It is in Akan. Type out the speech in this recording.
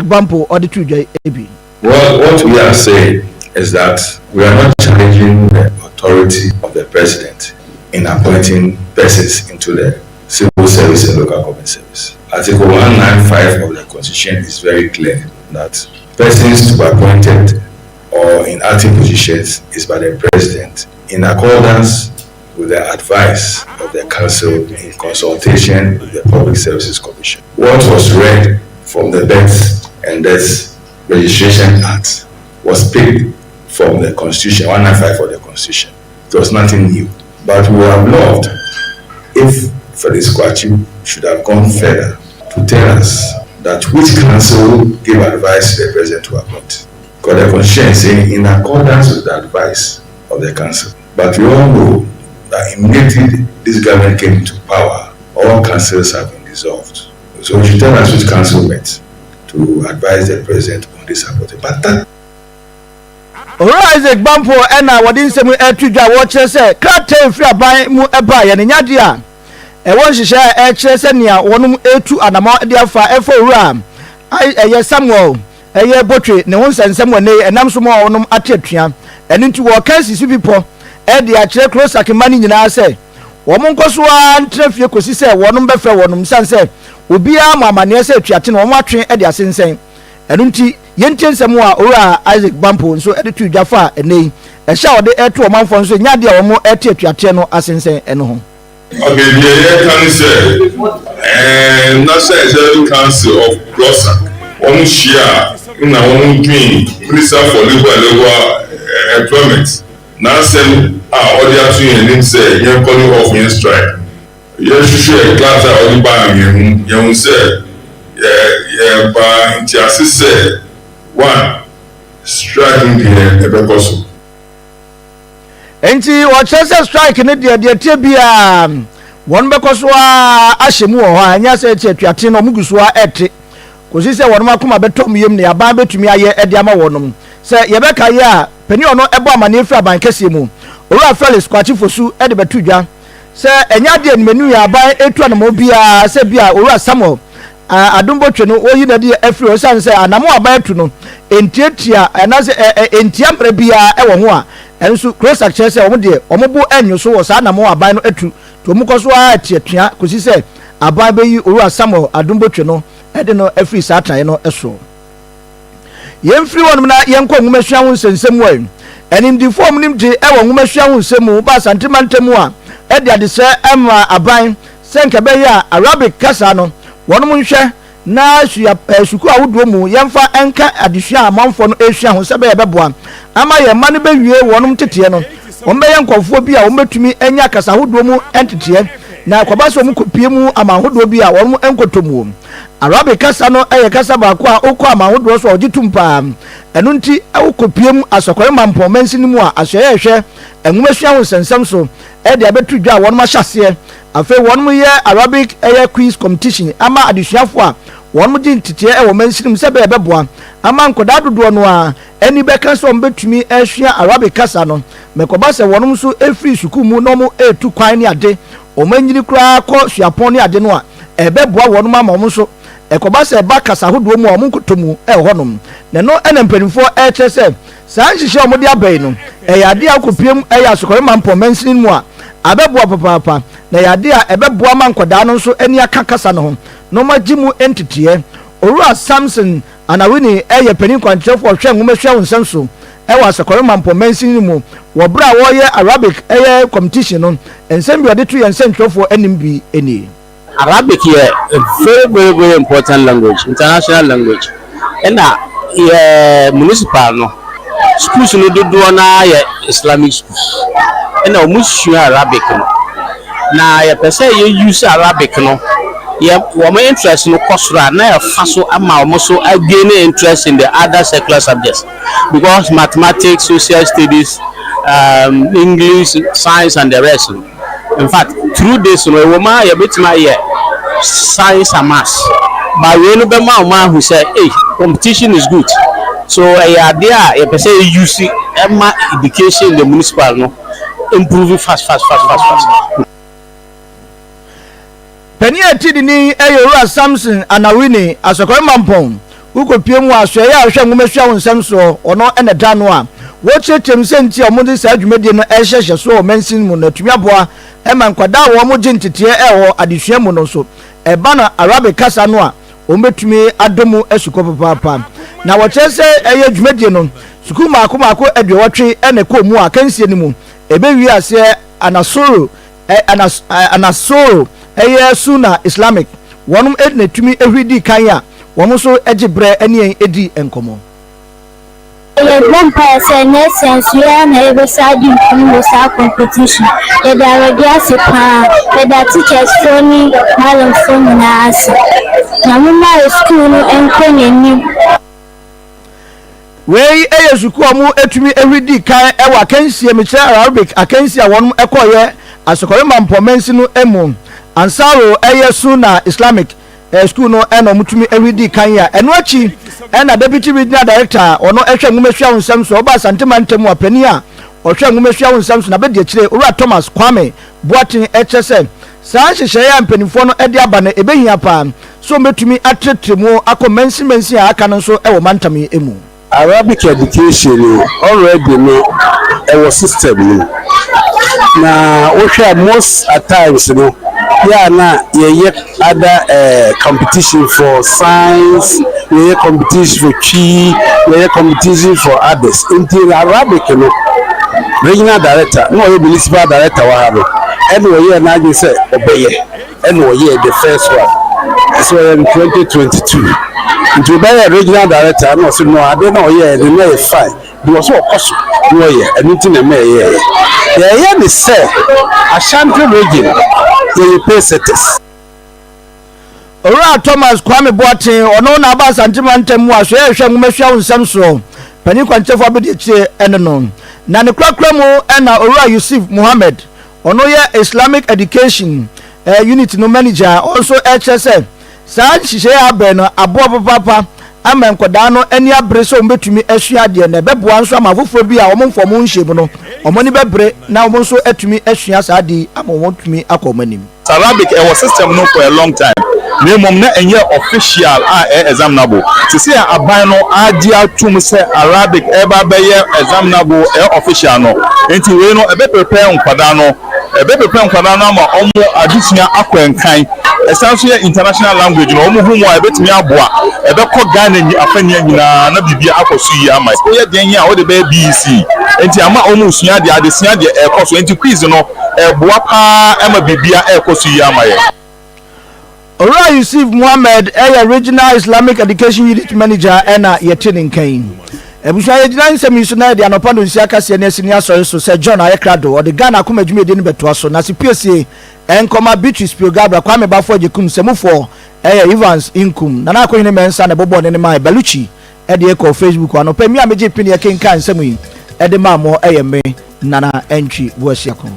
Bampo ɔde to dwa bi. Well, what we are saying is that we are not challenging the authority of the president in appointing persons into the civil service and local government service. Article 195 of the Constitution is very clear that persons to be appointed or in acting positions is by the president in accordance with the advice of the council in consultation with the Public Services Commission. What was read from the Births and Deaths Registration Act was picked from the Constitution, 195 of the Constitution. It was nothing new. But we would have loved if Felix Kwakye should have gone further to tell us that which council gave advice to the president to appoint. Because the Constitution is saying in accordance with the advice of the council. But we all know that immediately this government came into power, all councils have been dissolved. So we should tell us which council met to advise the president on this appointment. But that Owura Isaac Bampo ɛna wɔde nsɛm ɛto dwa a wɔkyerɛ sɛ krataa efiri aban mu ɛbaa yɛ ne nyadeɛ a ɛwɔ nhyehyɛ a ɛkyerɛ sɛ nea wɔnom etu anamɔ de afa ɛfa owura ɛyɛ Samuel ɛyɛ Botwe ne ho nsɛnsɛm wɔ ne ɛnam so ma wɔnom ate atua. Ɛno nti wɔka sisi bi pɔ ɛde akyerɛ CLOSAG mma no nyinaa sɛ wɔn nkɔ so ara ntena fie kɔsi sɛ wɔnom bɛfrɛ wɔnom, san sɛ obiara mo amanneɛ sɛ atuate no wɔn atwe de asensɛn. Ɛno nti yɛntie nsɛm a Owura Isaac Bampo nso de to dwa fa a ɛnɛ yi ɛhyɛ a wɔde ɛto ɔmanfoɔ nso nya adeɛ a wɔn ɛte atuateɛ no asensɛn ɛno ho. Okay, deɛ yɛka ne sɛ National Executive Council of CLOSAG wɔn hyia a na wɔn dwen Minister for Labour and Labour Employment n'asɛm a ɔde ato yɛn anim sɛ yɛn call off yɛn strike. Yɛhwehwɛ krataa a ɔde baa yɛn ho, yɛn ho sɛ yɛ yɛba ntiase sɛ one strike deɛ ɛbɛkɔ so. Nti wɔkyerɛ sɛ strike no deɛ, deɛ tie biara wɔn bɛkɔ so a ahyɛ mu wɔ hɔ a ɛnyɛ sɛ ɛte atuate no, ɔmo gu so a ɛte kòsi sɛ wɔn akoma bɛtɔ mu yam ne aban bɛtumi ayɛ ɛde ama wɔn. Sɛ yɛbɛka yɛ a, panin ɔno ɛbɔ amaneɛ firi aban kɛseɛ mu, Owura Felix Kwakye Fosu, ɛde bɛto dwa sɛ ɛnyɛ adeɛ nimanu yɛ aban etu anamɔ biara sɛ bi a Owura Samuel Adom Botwe no wɔyi n'adi afiri hɔ, ɛsiane sɛ anamɔ aban atu no ntiatia anaasɛ ɛ ɛ ntia mmerɛ biara ɛwɔ ho a ɛnso CLOSAG kyerɛ sɛ wɔn deɛ wɔn bo ɛnyo so wɔ saa anamɔ aban no atu to wɔn kɔ so ara atiatua kòsi sɛ aban bɛyi Owura Samuel Adom Botwe no ɛde no afiri saa atenaeɛ no so. Yɛmfiri hɔnom na yɛnkɔ nwomasua ho nsɛnsɛm wɔ yi. Animdifoɔ a wɔnim gye ɛwɔ nwomasua ho nsɛm mu ba Asante mantam a ɛde adesrɛ ɛma aban sɛ nka ɛbɛyɛ a Arabic kasa no wɔnom nhwɛ na sua sukuu ahodoɔ mu yɛmfa nka adesua a amanfoɔ no esua ho, sɛ bɛyɛ bɛboa ama yɛn mma no bɛwie wɔnom teteɛ no, wɔn bɛyɛ nkɔfoɔ bi a wɔn bɛtumi anya kasa ahodoɔ mu nteteɛ na kɔba sɛ wɔn kɔpie mu ama ahodoɔ bi a wɔn nkɔtɔ mu. Arabic kasa no yɛ kasa baako a wokɔ ama ahodoɔ so a wɔgye tom paa. Ɛno nti wokɔpie mu Asɔkɔre Mampɔn mansin no mu a, asoɛyɛ ɛhwɛ nwomasua ho nsɛnsɛm so ɛde abɛto dwa a wɔnom ahyɛ aseɛ afei wɔnom yɛ Arabic ɛyɛ quiz competition ama adesuafoɔ a wɔnom gye nteteɛ ɛwɔ mansini mu, sɛ bɛyɛ bɛboa ama nkɔdaa dodoɔ no a ani bɛka sɛ wɔn bɛtumi asua Arabic kasa no. Mɛkɔba sɛ wɔnom nso efiri sukuu mu na wɔn etu kwan ne ade, wɔn anyini koraa kɔ suapɔn ne ade no a, ɛbɛboa wɔnom ama wɔn nso ɛkɔba sɛ ɛba kasa ahodoɔ mu a wɔn nkotɔ mu ɛwɔ hɔnom. Na ɛno ɛna mpanimfoɔ ɛrekyerɛ sɛ saa nhyehyɛ a wɔde aba yi no ɛyɛ adeɛ a wokɔpie mu ɛyɛ Asokɔre Mampɔn mansini mu a abɛboa papaapa, na ɛyɛ adeɛ a ɛbɛboa ma nkɔdaa no nso ani aka kasa no ho na wɔn agye mu nteteɛ. Owura Samson Anawini ɛyɛ panin kwankyerɛfoɔ ɔhwɛ nwomasua wo nsɛm so ɛwɔ Asokɔre Mampɔn mansini no mu. Wɔ berɛ a wɔreyɛ Arabic ɛyɛ competition no, nsɛm bi a ɔde to yɛn nsɛntwerɛfoɔ anim bi nie. Arabic yɛ a very, very, very important language, international language. Ɛna yɛ municipal no schools no dodoɔ naa yɛ Islamic schools, ɛna wɔn sua Arabic no, na yɛpɛ sɛ yɛ use Arabic no yɛ wɔn interest no kɔ soro a, na yɛfa so ama wɔn so gain interest in the other secular subjects, because mathematics, social studies, English, science and the rest no. In fact, through this no, ɛwɔ mu a yɛbɛtumi ayɛ science and maths, but wei no bɛma wɔn ahu sɛ, hey, competition is good. So ɛyɛ adeɛ a yɛpɛ sɛ yɛ use ɛma education in the municipal no improve fast, fast, fast, fast, fast. Panin a ɛti de ni ɛyɛ Owura Samson Anawini, Asɔkɔre Mampɔn. Wokɔpue mu a, asoɛeɛ a ɔhwɛ nwomasua ho nsɛm soɔ, ɔno na ɛda ano a wɔkyerɛkyerɛ mu sɛ nti a wɔde saa dwumadie no rehyɛhyɛ so wɔ mansin mu no atumi aboa ma nkwadaa a wɔgye nteteɛ wɔ adesua mu no nso ɛba no Arabic kasa no a wɔbɛtumi adɔ mu asukɔ papaapa. Na wɔkyerɛ sɛ ɛyɛ dwumadie no sukuu mmaako mmaako aduɔwɔtwe na ɛkɔɔ mu a akansie no mu ɛbɛwie aseɛ Anasoro Anas Anasoro ɛyɛ Sunnah Islamic wɔnom na ɛtumi huri dii kan a wɔn nso gye berɛ ne yɛn di nkɔmmɔ. Yɛbɔ mpaeɛ sɛ next year nso yɛn ara na yɛbɛsan adi nkunim wɔ saa competition. Yɛda Awurade ase paa. Yɛda teachers foɔ ne Mallam foɔ nyinaa ase. Nyame mma yɛ school no nkɔ n'anim. Wei yɛ sukuu a wɔtumi huri dii kan wɔ akansie, mekyerɛ Arabic akansie a wɔn kɔeɛ Asokore Mampɔ mansin no mu. Ansaro yɛ Sunnah Islamic sukuu no na wɔtumi huri dii kan a ɛno akyi na Deputy Regional Director a ɔno hwɛ nwomasua ho nsɛm so ɔba Asante mantam mu a panin a ɔhwɛ nwomasua ho nsɛm so n'abadiakyire Owura Thomas Kwame Boateng kyerɛ sɛ saa nhyehyɛeɛ a mpanimfoɔ no de aba no ɛbɛhia paa sɛ wɔbɛtumi atrɛtrɛ mu akɔ mansin mansin a aka no nso wɔ mantam yi mu. Arabic education no already no ɛwɔ system no mu na wohwɛ a most at times no yɛ a na yɛyɛ other eh, competition for science, yɛyɛ competition for Twi, yɛyɛ competition for others nti Arabic no regional director na ɔyɛ municipal director wɔ ha no ɛna ɔyɛɛ n'adwene sɛ ɔbɛyɛ. Ɛna ɔyɛɛ the first one ɛsɛ ɔyɛ no 2022 nti ɔbɛyɛ regional director ɛna ɔsɛ no adeɛ na ɔyɛɛ no na ɛyɛ fine bi ɔsɛ ɔkɔ so na ɔyɛ ɛno nti na ɛma ɛyɛɛyɛ yɛyɛ ne sɛ Ashanti region yɛyɛ pay setters. Owura Thomas Kwame Boateng, ɔno na aba Asante mantam mu asoɛeɛ hwɛ nwomasua ho nsɛm soɔ panin kwankyerɛfoɔ abadiakyire ne no. Na ne korakora mu na Owura Yusuf Mohammed, Ɔno yɛ Islamic Education Unit no manager a ɔno nso kyerɛ sɛ saa nhyehyɛe a abɛn no aboa papaapa ama nkwadaa no ani abere sɛ wɔbɛtumi asua adeɛ na ɛbɛboa nso ama afoforɔ bi a wɔmfa wɔn ho nhyɛ mu no wɔn ani bɛbere na wɔn nso atumi asua saa adeɛ yi ama wɔatumi akɔ wɔn anim. Arabic ɛwɔ system no for a long time na mmom na ɛnyɛ official a ɛyɛ examinable. Sesei a aban no agye atum sɛ Arabic ɛreba abɛyɛ examinable ɛyɛ official no nti wei no ɛbɛ prepare nkwadaa no ɛbɛ prepare nkwadaa no ama wɔn adesua akɔ nkan. Ɛsan nso yɛ international language no wɔn ho mu a ɛbɛtumi aboa ɛbɛkɔ Ghana afania nyinaa na biribiara akɔ so yie ama. Woyɛ den a wode bɛyɛ BEC nti ama wɔn resua adeɛ adesua deɛ ɛrekɔ so nti quiz no Ɛboa paa ma biribiara ɛrekɔ so yie ama yɛn. Owura Yusuf Mohammed yɛ Regional Islamic Education Unit Manager na yɛte ne nka yi. Abusua yɛgyina nsɛm yi so na yɛde anɔpa nonsia kaseɛ no asi ne asɔre so sɛ John ayɛ krado ɔde Ghana akoma dwumadie no bɛtoa so na sepiesie nkɔma Beatrice Pio Gabra Kwame Bafo Agyekum Sɛmufoɔ ɛyɛ Evans Nkum Nana Akohene Mensah na ɛbobɔɔ ne ne mae Baluchi ɛde kɔɔ Facebook anɔpa yi me a megye peneɛ kenkan nsɛm yi ɛde maa mo ɛyɛ me Nana Antwi Boasiako.